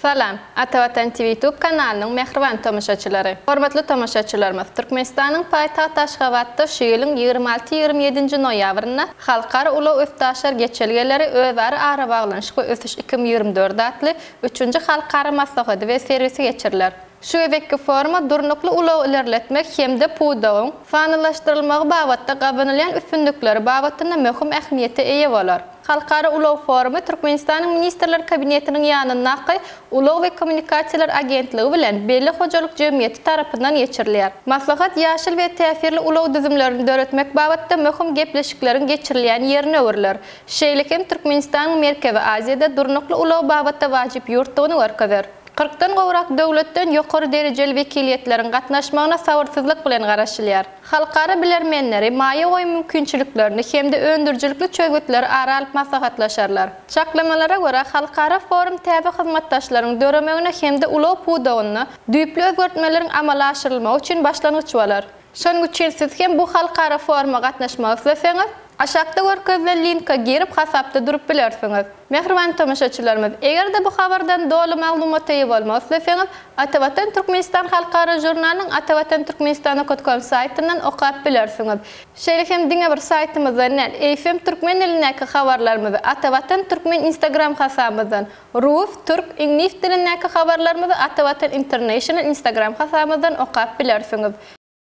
Salam, Atavatan TV YouTube kanalynyň mähriban tomaşaçylary! Hormatly tomaşaçylarymyz, Türkmenistanyň paýtagty Aşgabatda şu ýylyň 26-27-nji noýabrynda Halkara ulag-üstaşyr geçelgeleri özara arabaglanyşyk we ösüş 2024 atly üçünji halkara maslahaty we sergisi geçiriler. Şu gezekki foruma durnukly ulagy ilerletmek hem-de pudagyň sanlylaşdyrylmagy babatda gazanylýan üstünlikleri babatynda möhüm ähmiýete eýe bolar. Halkara ulag forumy Türkmenistanyň Ministrler Kabinetiniň ýanyndaky Ulag we kommunikasiýalar agentligi bilen Belli hojalyk jemgyýeti tarapyndan geçirilýär. Maslahat ýaşyl we täsirli ulag düzümlerini döretmek babatda möhüm gepleşikleriň geçirilýän ýerine öwrüler. Şeýle hem Türkmenistanyň Merkezi Aziýada durnukly ulag babatda wajyp ýurtdugyny görkezer. Kyrkdan gowrak döwletden ýokary derejeli wekiliýetleriň gatnaşmagyna sabyrsyzlyk bilen garaşylýar. Halkara bilermenleri maýa goýum mümkinçiliklerini hem-de öndürijilikli çözgütleri ara alyp maslahatlaşarlar. Çaklamalara görä, halkara forum täze hyzmatdaşlaryň döremegine hem-de ulag pudagynda düýpli özgertmeleriň amala aşyrylmagy üçin başlangyç bolar. Şonuň üçin siz hem bu halkara foruma gatnaşmak isleseňiz, aşakda görkezilen linka girip hasapda durup bilersiňiz. Mähriban tomaşaçylarymyz, eger-de bu habardan doly maglumata eýe bolmak isleseňiz, Atavatan Türkmenistan halkara žurnalynyň Atavatan Türkmenistan com saýtyndan okap bilersiňiz. Şeýle hem diňe bir saýtymyzdan däl, eýsem türkmen dilindäki habarlarymyzy Atavatan Türkmen Instagram hasabymyzdan, rus, türk, iňlis dilindäki habarlarymyzy Atavatan International Instagram hasabymyzdan okap bilersiňiz.